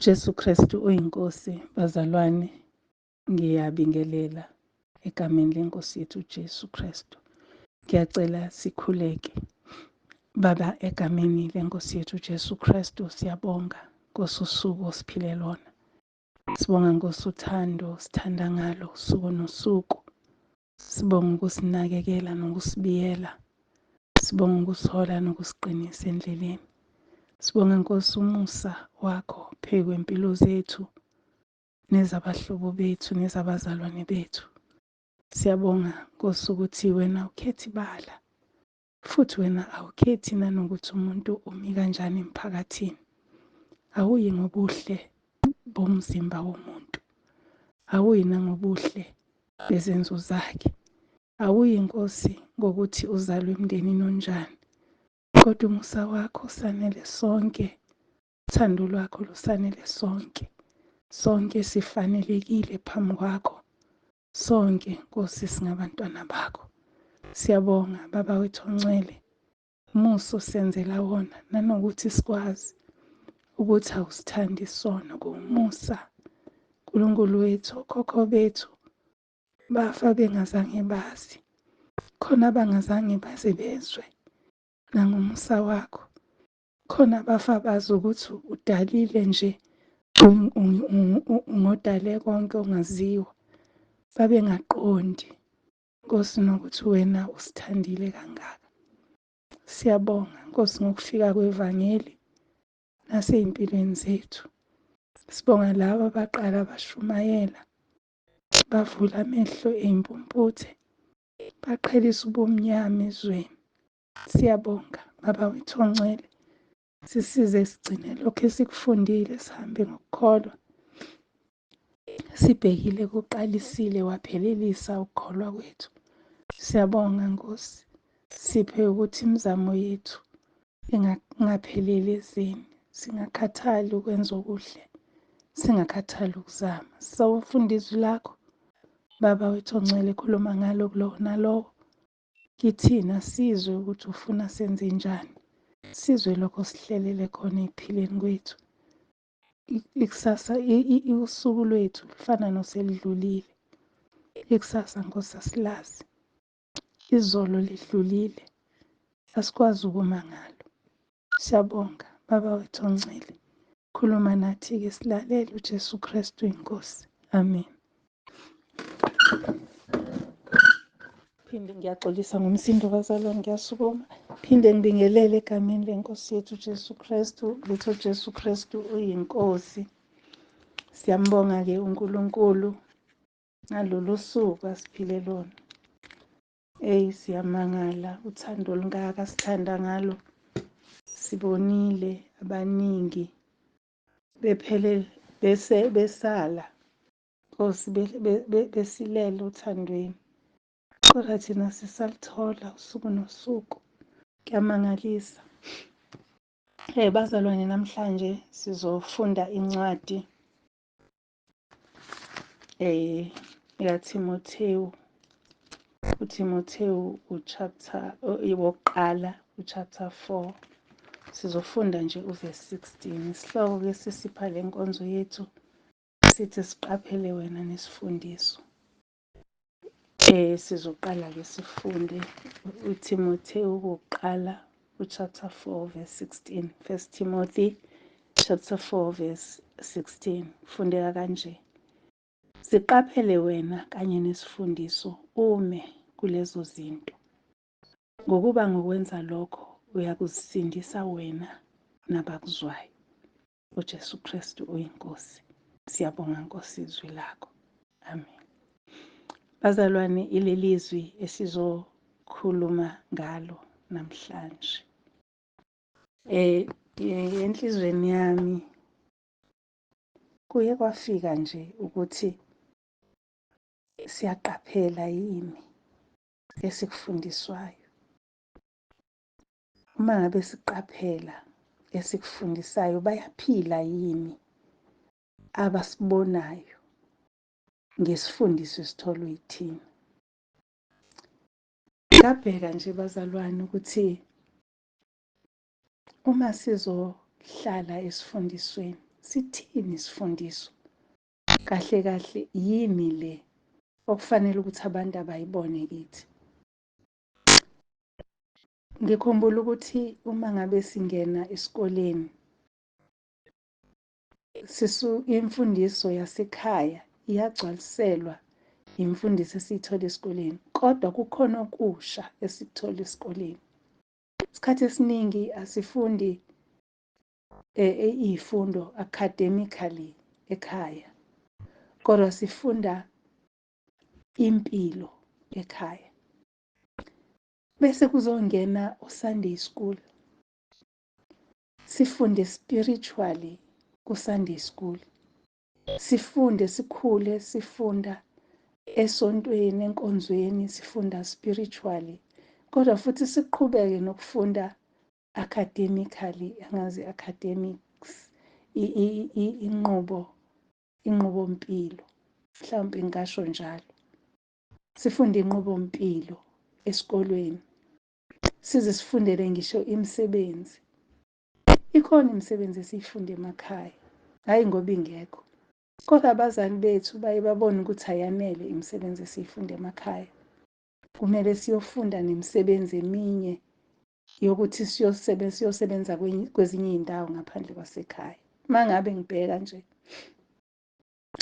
Jesu Kristu uyiNkosi, bazalwane, ngiyabingelela egameni lenkosi yethu Jesu Kristu. Ngiyacela sikhuleke. Baba, egameni lenkosi yethu Jesu Kristu, siyabonga Nkosi usuku osiphile lona. Sibonga Nkosi uthando sithanda ngalo usuku nosuku. Sibonga ukusinakekela nokusibiyela. Sibonga ukusihola nokusiqinisa endleleni. Sibonga Nkosi umusa wakho phezu kwempilo zethu nezabahlobo bethu nezabazalwane bethu. Siyabonga Nkosi ukuthi wena ukhetha ibala futhi wena awukhethi nanokuthi umuntu umi kanjani emphakathini. Awuyi ngobuhle bomzimba womuntu, awuyi nangobuhle bezenzo zakhe, awuyi Nkosi ngokuthi uzalwe emndenini onjani, kodwa umusa wakho usanele sonke, uthando lwakho lusanele sonke. Sonke sifanelekile phambi kwakho, sonke Nkosi singabantwana bakho. Siyabonga Baba wethu ongcwele, umusa osenzela wona nanokuthi sikwazi ukuthi awusithandi isono, kuwumusa. Nkulunkulu wethu, okhokho bethu bafa bengazange bazi, khona bangazange baze bezwe nangomusa wakho, khona bafa bazi ukuthi udalile nje, ungodale konke ongaziwa, babengaqondi Nkosi nokuthi wena usithandile kangaka. Siyabonga Nkosi ngokufika kwevangeli nasey'mpilweni zethu. Sibonga laba abaqala bashumayela, bavula amehlo ey'mpumputhe, baqhelisa ubumnyama ezweni. Siyabonga Baba wethu ongcwele, sisize sigcine lokho esikufundile, sihambe ngokukholwa, sibhekile kuqalisile waphelelisa ukukholwa kwethu. Siyabonga Nkosi, siphe ukuthi imizamo yethu ingapheleli ezeni, singakhathali ukwenza okuhle, singakhathali ukuzama. Sawufunda izwi lakho Baba wethu ongcwele, khuluma ngalo kulowo nalowo kithina, sizwe ukuthi ufuna senze njani, sizwe lokho sihlelele khona ekuphileni kwethu. Ikusasa, usuku lwethu lufana noselidlulile. Ikusasa Nkosi asilazi, izolo lidlulile, asikwazi ukuma ngalo. Siyabonga Baba wethu ongcwele, khuluma nathi-ke silalele. uJesu Kristu inkosi, amen. Phinde ngiyaxolisa ngomsindo bazalwane, ngiyasukuma phinde ngibingelele egameni lenkosi yethu Jesu Kristu. Litho Jesu Kristu uyinkosi. Siyambonga-ke uNkulunkulu ngalolu suku asiphile lona. Eyi, siyamangala uthando olungaka sithanda ngalo. Sibonile abaningi bephele bese besala Nkosi, besilele othandweni, kodwa thina sisalithola usuku nosuku. Kuyamangalisa. Hey bazalwane, namhlanje sizofunda incwadi kaThimothewu. uThimothewu uchapter wokuqala, uchapter 4. Sizofunda nje uverse 16. Isihloko ke sisipha le nkonzo yethu sithi siqaphele wena nesifundiso. Sizoqala ke sifunde uThimothewu wokuqala uchapter 4 verse 16. First Timothy chapter 4 verse 16. Fundeka kanje: Ziqaphele wena kanye nesifundiso, ume kulezo zinto, ngokuba ngokwenza lokho uyakuzisindisa wena nabakuzwayo. uJesu Kristu uyiNkosi. Siyabonga Nkosi izwi lakho. Amen. Bazalwane, ileli zwi esizokhuluma ngalo namhlanje. Enhlizweni yami kuye kwafika nje ukuthi siyaqaphela yini esikufundiswayo. Uma ngabe siqaphela esikufundisayo, bayaphila yini abasibonayo ngesifundiso esitholwe yithina? Ngabheka nje bazalwane ukuthi uma sizohlala esifundisweni, Sithini isifundiso? Kahle kahle yini le okufanele ukuthi abantu abayibone kithi? Ngikhumbula ukuthi uma ngabe singena esikoleni sisu imfundiso yasekhaya iyagcwaliselwa imfundiso esiyithola esikoleni, kodwa kukhona okusha esikuthola esikoleni. Isikhathi esiningi asifundi iy'fundo academically ekhaya, kodwa sifunda impilo ekhaya. Bese kuzongena uSunday school, sifunde spiritually ku-Sunday school, sifunde sikhule sifunda esontweni, enkonzweni, sifunda spiritually, kodwa futhi siqhubeke nokufunda academically, angazi academics, inqubo, inqubompilo, mhlawumbe ngingasho njalo. Sifunde inqubompilo esikolweni, size sifundele ngisho imisebenzi. Ikhona imisebenzi esiyifunda emakhaya, hhayi ngoba ingekho, kodwa abazali bethu baye babone ukuthi ayanele imisebenzi esiyifunda emakhaya. Kumele siyofunda nemisebenzi eminye yokuthi siyosebenza kwezinye iy'ndawo ngaphandle kwasekhaya. Uma ngabe ngibheka nje,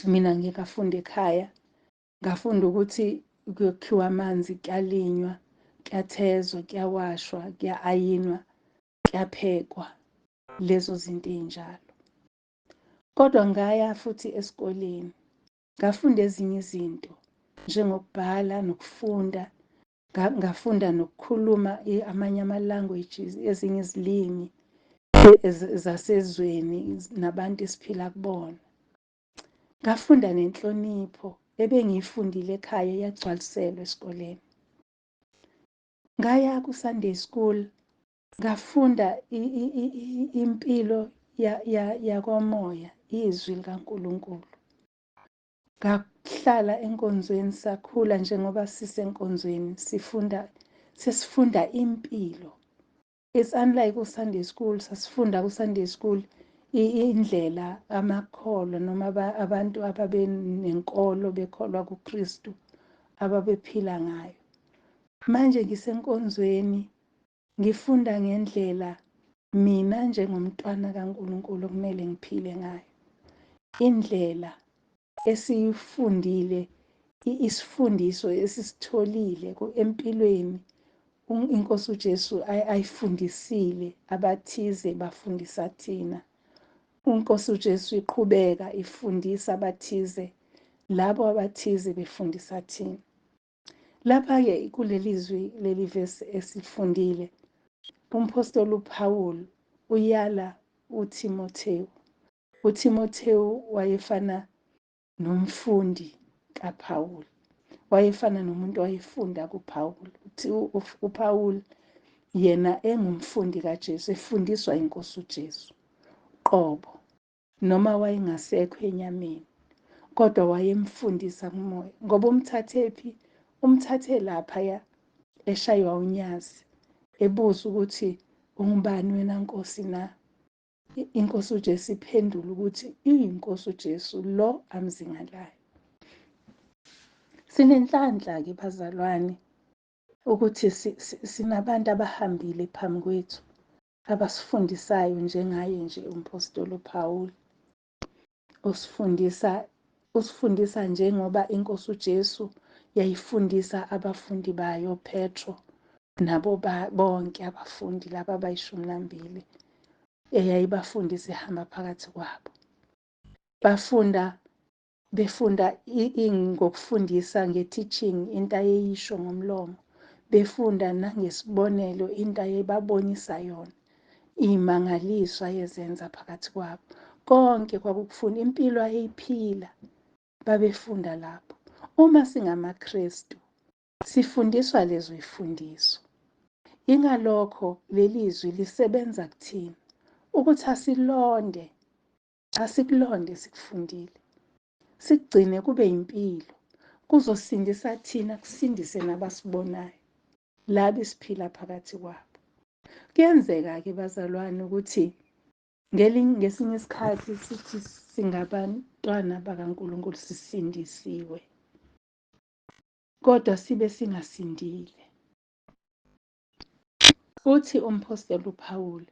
mina ngikafunda ekhaya, ngafunda ukuthi kuyokhiwa amanzi, kuyalinywa, kuyathezwa, kuyawashwa, kuya-ayinwa, kuyaphekwa, lezo zinto ey'njalo. Kodwa ngaya futhi esikoleni, ngafunda ezinye izinto njengokubhala nokufunda, ngafunda nokukhuluma amanye ama-languages, ezinye izilimi zasezweni nabantu esiphila kubona. Ngafunda nenhlonipho ebengiyifundile ekhaya yagcwaliselwa esikoleni. Ngaya ku-Sunday school, ngafunda impilo yakomoya, izwi likaNkulunkulu. Ngahlala enkonzweni, sakhula njengoba sisenkonzweni, sifunda, sesifunda impilo. It's unlike u-Sunday school, sasifunda ku-Sunday school indlela amakholwa noma abantu ababenenkolo bekholwa kuKristu ababephila ngayo. Manje ngisenkonzweni ngifunda ngendlela mina njengomntwana kaNkulunkulu okumele ngiphile ngayo. Indlela esiyifundile, isifundiso esisitholile empilweni iNkosi uJesu ayifundisile abathize, bafundisa thina. INkosi uJesu iqhubeka ifundisa abathize, labo abathize befundisa thina. Lapha-ke kuleli zwi, leli vesi esifundile, umphostoli uPaul uyala uThimothewu. uThimothewu wayefana nomfundi kaPaul, wayefana nomuntu owayefunda kuPaul. UPaul yena engumfundi kaJesu, efundiswa inkosi uJesu qobo, noma wayengasekho enyameni, kodwa wayemfundisa kumoya. Ngoba umthathe phi? Umthathe laphaya eshaywa unyazi, ebuza ukuthi ungubani wena Nkosi na? INkosi uJesu iphendula ukuthi iyinkosi uJesu lo amzingelayo. Sinenhlanhla-ke bazalwane ukuthi sinabantu abahambile phambi kwethu abasifundisayo njengaye nje umpostoli uPaul, usifundisa njengoba iNkosi uJesu yayifundisa abafundi bayo Petro nabo bonke abafundi laba abayishumi nambili eyayibafundisa ihamba phakathi kwabo. Bafunda befunda ngokufundisa nge-teaching into ayeyisho ngomlomo, befunda nangesibonelo into ayebabonisa yona, iy'mangaliso ayezenza phakathi kwabo. Konke kwakukufunda impilo ayeyiphila, babefunda lapho. Uma singamaKristu sifundiswa lezo zifundiso. Ingalokho leli zwi lisebenza kuthina ukuthi asilonde, asikulonde sikufundile, sikugcine kube impilo, kuzosindisa thina, kusindise nabasibonayo laba esiphila phakathi kwabo. Kuyenzeka-ke bazalwane ukuthi Ngesinye isikhathi sithi singabantwana bakaNkulunkulu, sisindisiwe, kodwa sibe singasindile. Uthi umphostoli uPawulu,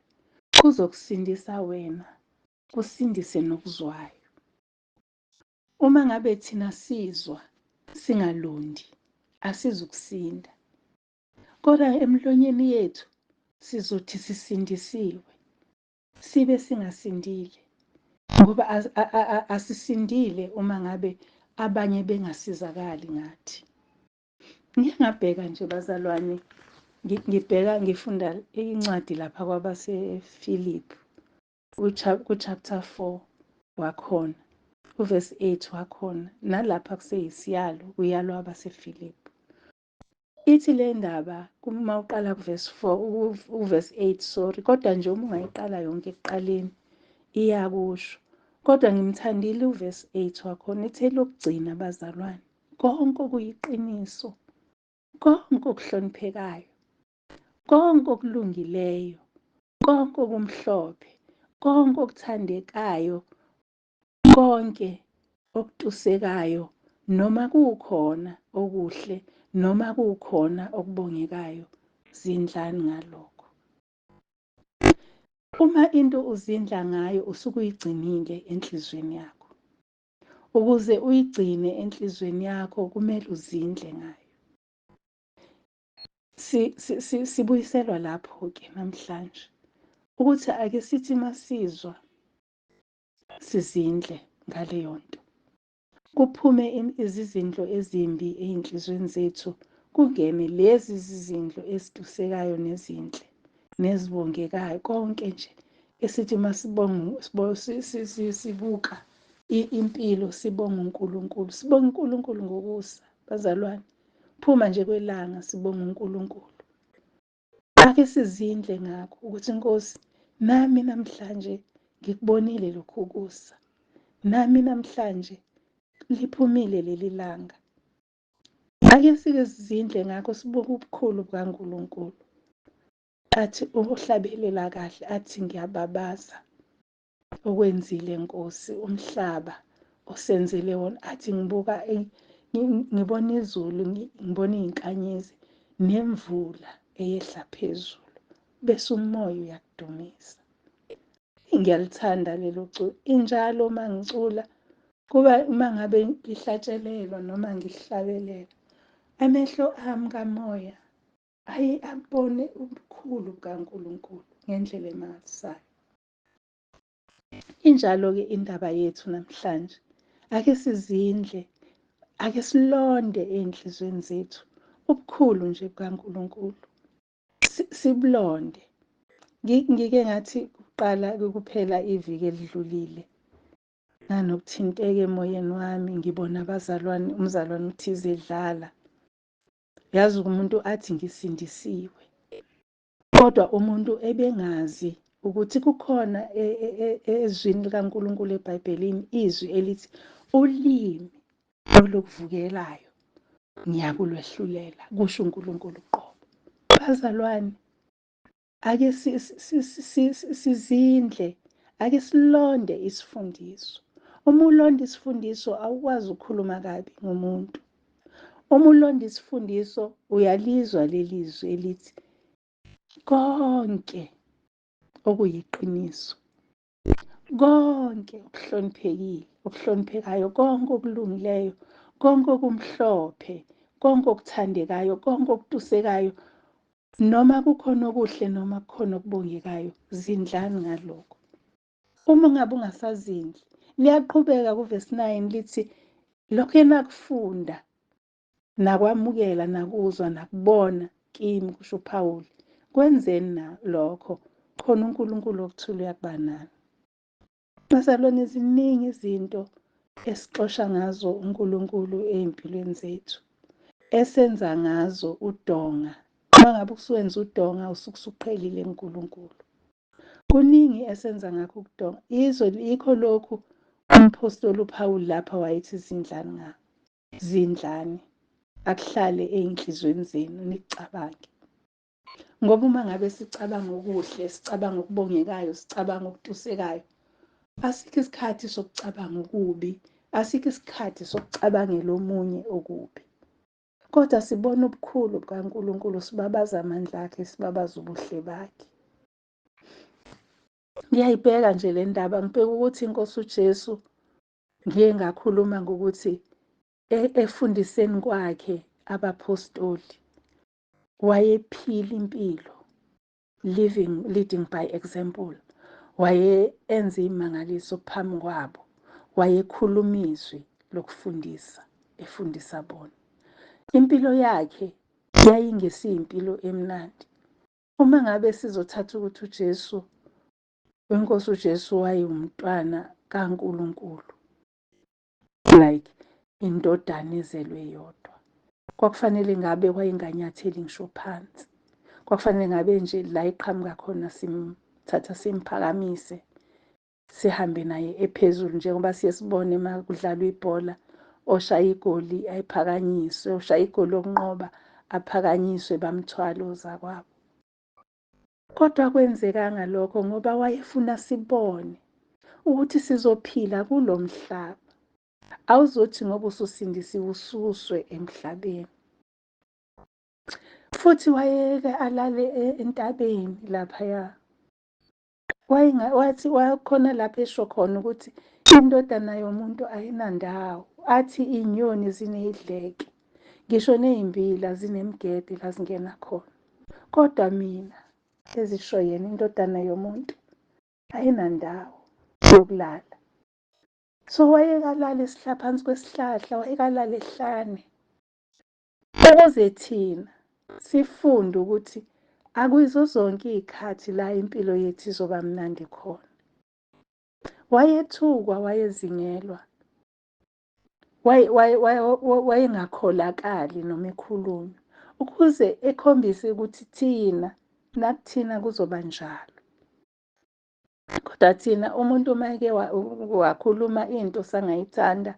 kuzokusindisa wena, kusindise nokuzwayo. Uma ngabe thina sizwa singalondi, asizukusinda. Kodwa emlonyeni yethu sizothi sisindisiwe, sibe singasindile, ngoba asisindile uma ngabe abanye bengasizakali ngathi. Ngike ngabheka nje bazalwane, ngibheka ngifunda incwadi lapha kwabaseFilipi ku-chapter 4 wakhona, uverse 8 wakhona, nalapha kuseyisiyalo, kuyalwa abaseFilipi. Ithi le ndaba uma uqala kuverse 4, uverse 8 sorry, kodwa nje uma ungayiqala yonke ekuqaleni iyakusho. Kodwa ngimthandile uverse 8 wakhona, ithe lokugcina bazalwane, konke okuyiqiniso, konke okuhloniphekayo, konke okulungileyo, konke okumhlophe, konke okuthandekayo, konke okutusekayo, noma kukhona okuhle, noma kukhona okubongekayo, zindlani ngalokho. Uma into uzindla ngayo usuke uyigcinile enhliziyweni yakho. Ukuze uyigcine enhliziyweni yakho kumele uzindle ngayo. Sibuyiselwa lapho-ke namhlanje ukuthi ake sithi masizwa sizindle ngaleyo nto, kuphume izizindlo ezimbi ey'nhliziyweni zethu, kungene lezi zizindlo ezitusekayo nezinhle nezibongekayo, konke nje esithi masibonga sibuka impilo sibonga uNkulunkulu, sibonga uNkulunkulu ngokusa bazalwane, phuma nje kwelanga sibonga uNkulunkulu. Ake sizindle ngakho ukuthi Nkosi, nami namhlanje ngikubonile lokhu kusa, nami namhlanje liphumile leli langa. Ake sike sizindle ngakho, sibuke ubukhulu bukaNkulunkulu. Athi uhlabelela kahle, athi ngiyababaza okwenzile Nkosi, umhlaba osenzele wona. Athi ngibuka ngibona izulu, ngibona iy'nkanyezi nemvula eyehla phezulu, bese umoya uyakudumisa. Ngiyalithanda lelo culo. Injalo uma ngicula, kuba uma ngabe lihlatshelelwa noma ngihlabelela, amehlo ami kamoya aye abone ubukhulu bukaNkulunkulu ngendlela emangalisayo. Injalo-ke indaba yethu namhlanje. Ake sizindle, ake silonde ey'nhliziyweni zethu ubukhulu nje bukaNkulunkulu, sibulonde. Ngike ngathi kuqala kuphela iviki elidlulile, nanokuthinteka emoyeni wami, ngibona abazalwane, umzalwane uthize edlala. Yazi umuntu athi ngisindisiwe, kodwa umuntu ebengazi ukuthi kukhona ezwini likaNkulunkulu eBhayibhelini izwi elithi ulimi olukuvukelayo ngiyakulwehlulela, kusho uNkulunkulu uqobo. Bazalwane, ake sizindle, ake silonde isifundiso. Uma ulonda isifundiso awukwazi ukukhuluma kabi ngomuntu. Uma ulonda isifundiso uyalizwa leli zwi elithi konke okuyiqiniso, konke okuhloniphekile, okuhloniphekayo, konke okulungileyo, konke okumhlophe, konke okuthandekayo, konke okutusekayo, noma kukhona okuhle noma kukhona okubongekayo, zindlani ngalokho. Uma ungabe ungasazindli, liyaqhubeka kuvesi 9 lithi lokho enakufunda nakwamukela nakuzwa nakubona kimi, kusho uPawuli, kwenzeni na lokho, khona uNkulunkulu wokuthula uyakuba nani. Bazalwane, ziningi izinto esixosha ngazo uNkulunkulu ey'mpilweni zethu, esenza ngazo udonga. Uma ngabe usuwenza udonga usuke usuqhelile kuNkulunkulu. Kuningi esenza ngakho ukudonga. Yikho lokhu umphostoli uPawuli lapha wayethi zindlani ngakho. Zindlani, akuhlale ey'nhliziyweni zenu, nikucabange. Ngoba uma ngabe sicabanga okuhle, sicabanga okubongekayo, sicabanga okutusekayo, asikho isikhathi sokucabanga okubi, asikho isikhathi sokucabangela omunye okubi. Kodwa sibona ubukhulu bukaNkulunkulu, sibabaza amandla akhe, sibabaza ubuhle bakhe. Ngiyayibheka nje le ndaba, ngibheka ukuthi iNkosi uJesu, ngiye ngakhuluma ngokuthi efundiseni kwakhe abaphostoli, wayephila impilo, living, leading by example. Wayenza imangaliso phambi kwabo, wayekhuluma izwi lokufundisa, efundisa bona. Impilo yakhe yayingesiyimpilo emnandi. Uma ngabe sizothatha ukuthi uJesu, iNkosi uJesu wayewumntwana kaNkulunkulu, like indodana ezelwe yodwa, kwakufanele ngabe wayenganyatheli ngisho phansi. Kwakufanele ngabe nje la iqhamuka khona simthatha simphakamise, sihambe naye ephezulu, njengoba siye sibone uma kudlalwa ibhola, oshaya igoli ayiphakanyiswe, oshaya igoli lokunqoba aphakanyiswe, bamthwale ozakwabo. Kodwa kwenzekanga lokho ngoba wayefuna sibone ukuthi sizophila kulo mhlaba. Awuzothi ngoba ususindisiwe ususwe emhlabeni. Futhi wayeke alale entabeni laphaya. Wathi wakhona lapho esho khona ukuthi indodana yomuntu ayinandawo. Athi iy'nyoni ziney'dleke, ngisho ney'mbila zinemigede la zingena khona. Kodwa mina, ezisho yena, indodana yomuntu ayinandawo yokulala. So wayekalala phansi kwesihlahla, wayekalala ehlane. Ukuze thina sifunde ukuthi akuyizo zonke iy'khathi la impilo yethu izoba mnandi khona. Wayethukwa, wayezingelwa, wayengakholakali noma ekhulunywa, ukuze ekhombise ukuthi thina nakuthina kuzoba njalo. Kodwa thina umuntu uma eke wakhuluma into sangayithanda,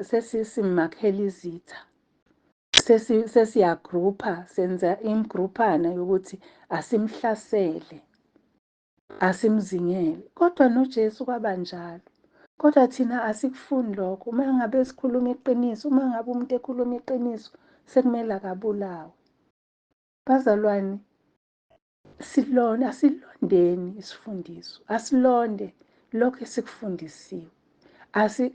sesimakhela izitha, sesiyagrupha, senza imgruphana yokuthi asimhlasele, asimzingele. Kodwa noJesu kwaba njalo. Kodwa thina asikufuni lokho. Uma ngabe sikhuluma iqiniso, uma ngabe umuntu ekhuluma iqiniso, sekumele akabulawe. Bazalwane, asilondeni isifundiso, asilonde lokho esikufundisiwe.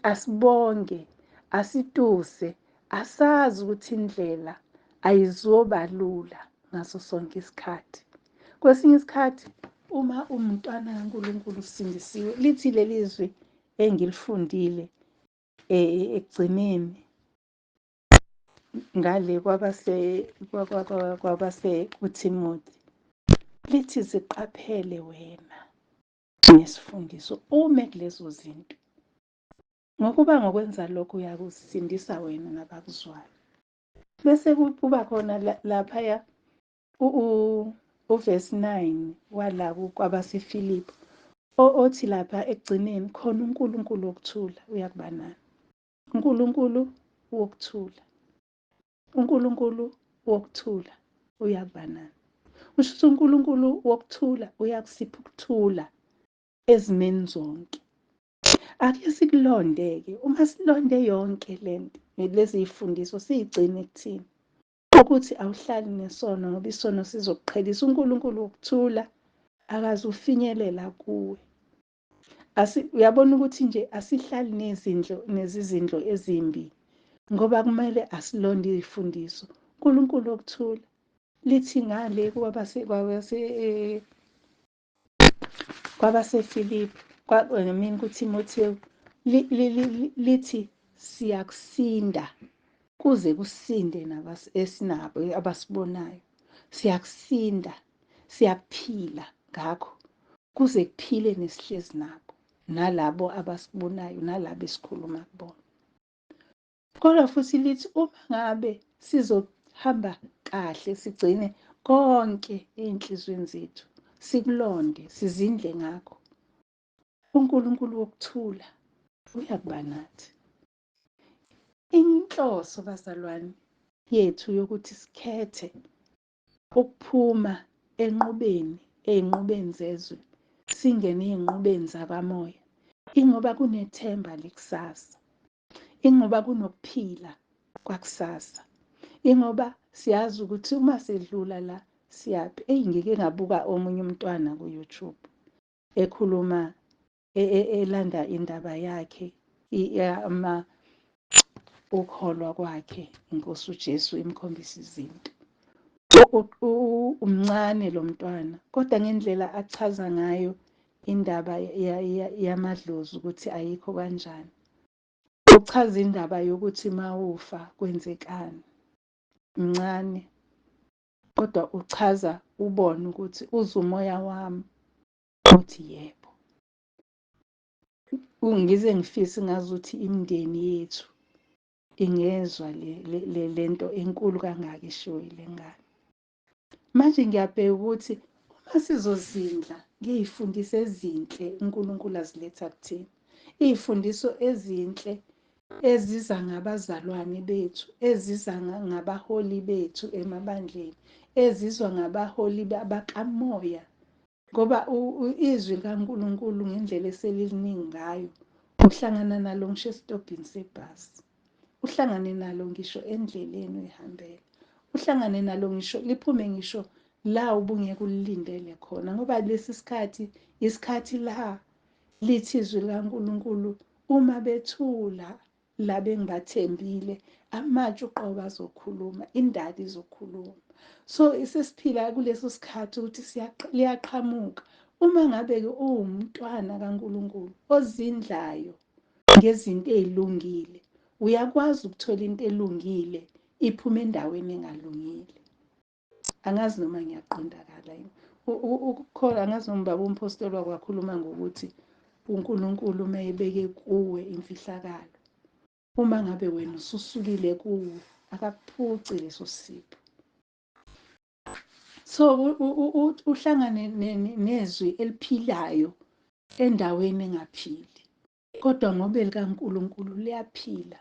Asibonge, asituse, asazi ukuthi indlela ayizoba lula ngaso sonke isikhathi. Kwesinye isikhathi uma umntwana kaNkulunkulu usindisiwe, lithi leli zwi engilifundile ekugcineni ngale kwabase kuThimothi, lithi ziqaphele wena nesifundiso, ume kulezo zinto, ngokuba ngokwenza lokho uyakusindisa wena nabakuzwayo. Bese kuba khona laphaya uverse 9 wala kwabaseFilipi, othi lapha ekugcineni khona uNkulunkulu wokuthula uyakuba nani. uNkulunkulu wokuthula, uNkulunkulu wokuthula uyakuba nani. Kusho ukuthi uNkulunkulu wokuthula uyakusipha ukuthula ezimeni zonke. Ake sikulonde-ke, uma silonde yonke lento, lezi zifundiso siyigcine kuthina, ukuthi awuhlali nesono ngoba isono sizokuqhelisa. uNkulunkulu wokuthula akazufinyelela kuwe. Uyabona ukuthi nje asihlali nezindlo nezizindlo ezimbi ngoba kumele asilonde izifundiso. uNkulunkulu wokuthula lithi ngale kwabaseFilipi, kuThimothewu, lithi siyakusinda kuze kusinde esinabo abasibonayo. Siyakusinda, siyakuphila ngakho kuze kuphile nesihlezi nabo, nalabo abasibonayo, nalabo esikhuluma kubona. Kodwa futhi lithi uma ngabe sizohamba kahle, sigcine konke ey'nhliziyweni zethu, sikulonde, sizindle ngakho, uNkulunkulu wokuthula uyakuba nathi. Inhloso, bazalwane, yethu yokuthi sikhethe Ukuphuma enqubeni, ey'nqubeni zezwe, singene ey'nqubeni zakamoya. Ingoba kunethemba lekusasa. Ingoba kunokuphila kwakusasa. Ingoba siyazi ukuthi uma sedlula la siyaphi. Eyi, ngike ngabuka omunye umntwana ku-YouTube ekhuluma elanda indaba yakhe ama ukholwa kwakhe inkosi uJesu imkhombisa izinto. Umncane lo mntwana kodwa ngendlela achaza ngayo indaba yamadlozi ukuthi ayikho kanjani. Uchaza indaba yokuthi mawufa kwenzekani. Mncane kodwa uchaza ubone ukuthi uze umoya wami uthi yebo. Ngize ngifise ngazuthi imindeni yethu ingezwa le nto enkulu kangaka eshiwo yile ngane. Manje ngiyabheka ukuthi uma sizozindla ngey'fundiso ezinhle uNkulunkulu aziletha kuthina, iy'fundiso ezinhle eziza ngabazalwane bethu, eziza ngabaholi bethu emabandleni, ezizwa ngabaholi bakamoya, ngoba izwi likaNkulunkulu ngendlela eseliliningi ngayo, uhlangana nalo ngisho esitobhini sebhasi, uhlangane nalo ngisho endleleni uyihambela, uhlangane nalo ngisho liphume ngisho la ubungeke ulilindele khona, ngoba lesi sikhathi isikhathi la lithi izwi likaNkulunkulu uma bethula la bengibathembile amatshe uqobo azokhuluma, indaba izokhuluma. So sesiphila kuleso sikhathi ukuthi liyaqhamuka. Uma ngabe-ke uwumntwana kaNkulunkulu ozindlayo ngezinto ey'lungile, uyakwazi ukuthola into elungile iphume endaweni engalungile. Angazi noma ngiyaqondakala yini. Ukukholwa, angazi noma ubaba umpostoli wakwakhuluma ngokuthi uNkulunkulu uma ebeke kuwe imfihlakalo, uma ngabe wena ususukile kuwe, akakuphuci leso sipho. So uhlangane nezwi eliphilayo endaweni engaphili, kodwa ngoba elikaNkulunkulu liyaphila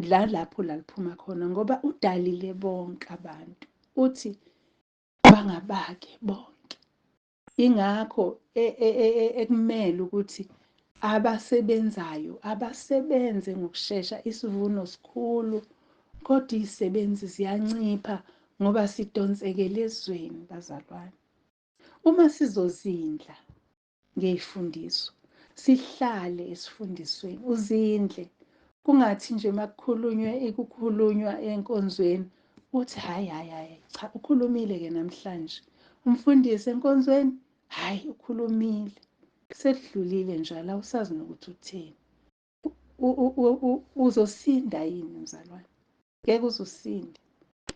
la lapho la liphuma khona, ngoba udalile bonke abantu, uthi bangabakhe bonke. Ingakho ekumele ukuthi abasebenzayo abasebenze ngokushesha, isivuno sikhulu kodwa iy'sebenzi ziyancipha ngoba sidonsekele ezweni bazalwane. Uma sizozindla ngey'fundiso, sihlale esifundisweni, uzindle, kungathi nje makukhulunywe ikukhulunywa enkonzweni uthi hhayi hhayi hhayi cha, ukhulumile-ke namhlanje umfundisi enkonzweni, hhayi ukhulumile, sekudlulile njalo awusazi nokuthi utheni. Uzosinda yini mzalwane? Ngeke uzusinde.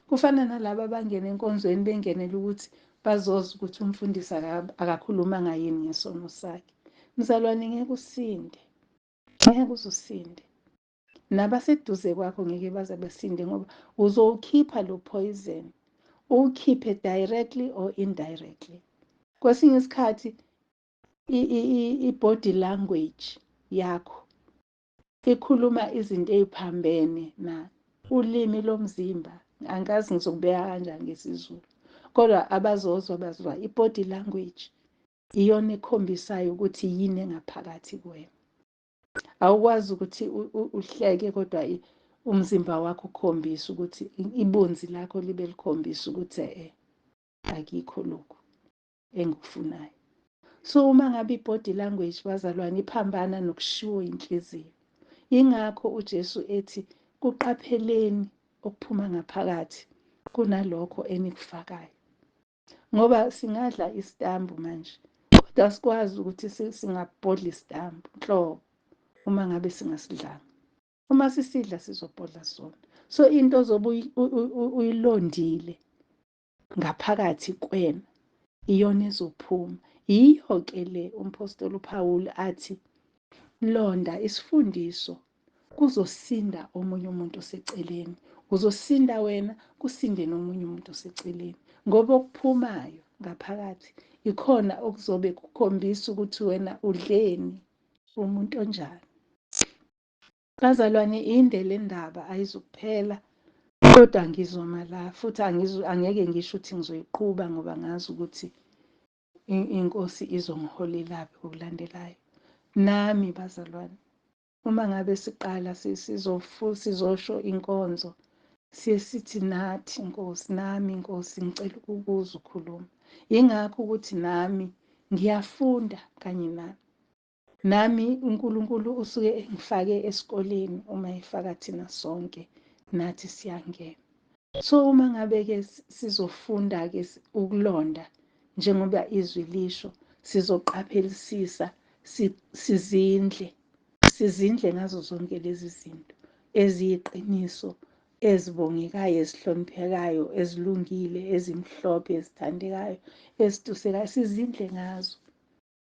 Kufana nalaba abangena enkonzweni bengenela ukuthi bazozwa ukuthi umfundisi akakhulumanga yini ngesono sakhe. Mzalwane, ngeke usinde, ngeke uzusinde. Nabaseduze kwakho ngeke baze besinde, ngoba uzowukhipha lo poison, uwukhiphe directly or indirectly. Kwesinye isikhathi i-body language yakho ikhuluma izinto ey'phambene na ulimi lomzimba. Angazi ngizokubeka kanjani ngesiZulu, kodwa abazozwa bazwa i-body language iyona ekhombisayo ukuthi yini engaphakathi kuwena. Awukwazi ukuthi uhleke kodwa umzimba wakho ukhombisa ukuthi ibunzi lakho libe likhombisa ukuthi akikho lokhu engikufunayo. So uma ngabe i-body language bazalwane iphambana nokushiwo inhliziyo, ingakho uJesu ethi kuqapheleni okuphuma ngaphakathi kunalokho enikufakayo. Ngoba singadla isitambu manje, kodwa sikwazi ukuthi singabhodla isitambu nhlobo uma ngabe singasidlanga. Uma sisidla sizobhodla sona. So into ozobe uyilondile ngaphakathi kwena iyona ezophuma. Yiyo-ke le umpostoli uPawulu athi londa isifundiso, kuzosinda omunye umuntu oseceleni, uzosinda wena, kusinde nomunye umuntu oseceleni, ngoba okuphumayo ngaphakathi ikhona okuzobe kukhombisa ukuthi wena udleni, umuntu onjani. Bazalwane, inde le ndaba, ayizukuphela. Kodwa ngizoma la futhi angeke ngisho ukuthi ngizoyiqhuba ngoba ngazi ukuthi inkosi izongiholelaphi ngokulandelayo. Nami bazalwane, uma ngabe siqala sizosho inkonzo, siye sithi nathi Nkosi, nami Nkosi ngicela ukukuzwa ukhuluma. Yingakho ukuthi nami ngiyafunda kanye nami. Nami uNkulunkulu usuke engifake esikoleni uma efaka thina sonke, nathi siyangena. So uma ngabe-ke sizofunda-ke ukulonda njengoba izwi lisho, sizoqaphelisisa, sizindle, sizindle ngazo zonke lezi zinto eziyiqiniso, ezibongekayo, ezihloniphekayo, ezilungile, ezimhlophe, ezithandekayo, ezitusekayo, sizindle ngazo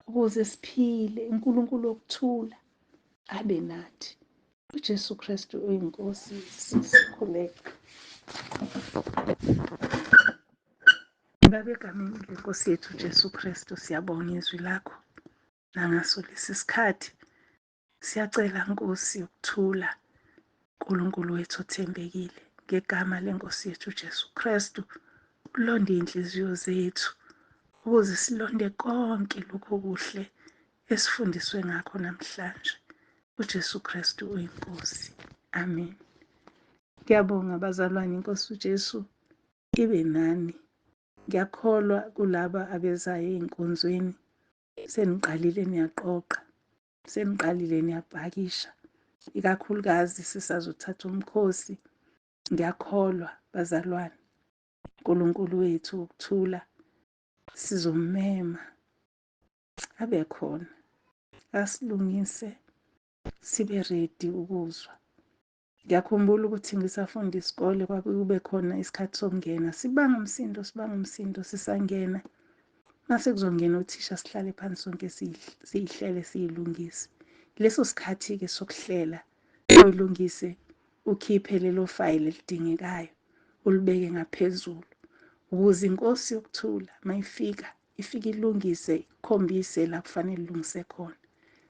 ukuze siphile. uNkulunkulu wokuthula abe nathi. uJesu Kristu uyiNkosi. Sikhuleke. Baba, egameni leNkosi yethu uJesu Kristu, siyabonga izwi lakho nangaso lesi sikhathi. Siyacela Nkosi ukuthula, uNkulunkulu wethu othembekile, ngegama lenkosi yethu uJesu Kristu, ulonde iy'nhliziyo zethu ukuze silonde konke lokho okuhle esifundiswe ngakho namhlanje. uJesu Kristu uyiNkosi. Amen. Ngiyabonga bazalwane, inkosi uJesu ibe nani. Ngiyakholwa kulaba abezayo ey'nkonzweni, seniqalile niyaqoqa, seniqalile niyapakisha, ikakhulukazi sisazothatha umkhosi. Ngiyakholwa bazalwane, uNkulunkulu wethu wokuthula sizommema abe khona, asilungise sibe ready ukuzwa. Ngiyakhumbula ukuthi ngisafunda isikole kwakube khona isikhathi sokungena, sibanga umsindo, sibanga umsindo sisangena. Mase kuzongena uthisha sihlale phansi sonke siyihlele siyilungise. Leso sikhathi-ke sokuhlela uyilungise, ukhiphe lelo fayili elidingekayo ulibeke ngaphezulu ukuze inkosi yokuthula mayifika ifike ilungise, ikhombise la kufanele ilungise khona.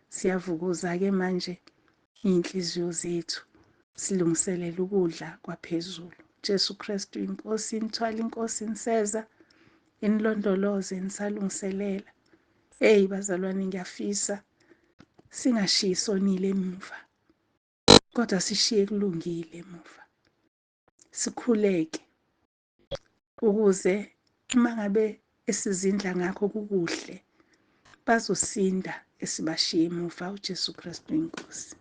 Siyavukuza-ke manje iy'nhliziyo zethu, silungiselela ukudla kwaphezulu. Jesu Kristu inkosi, inithwala inkosi iniseza, inilondoloze nisalungiselela. Eyi bazalwane, ngiyafisa singashiyi sonile emuva, kodwa sishiye kulungile emuva. Sikhuleke ukuze uma ngabe esizindla ngakho kukuhle, bazosinda esibashiye emuva. uJesu Kristu inkosi.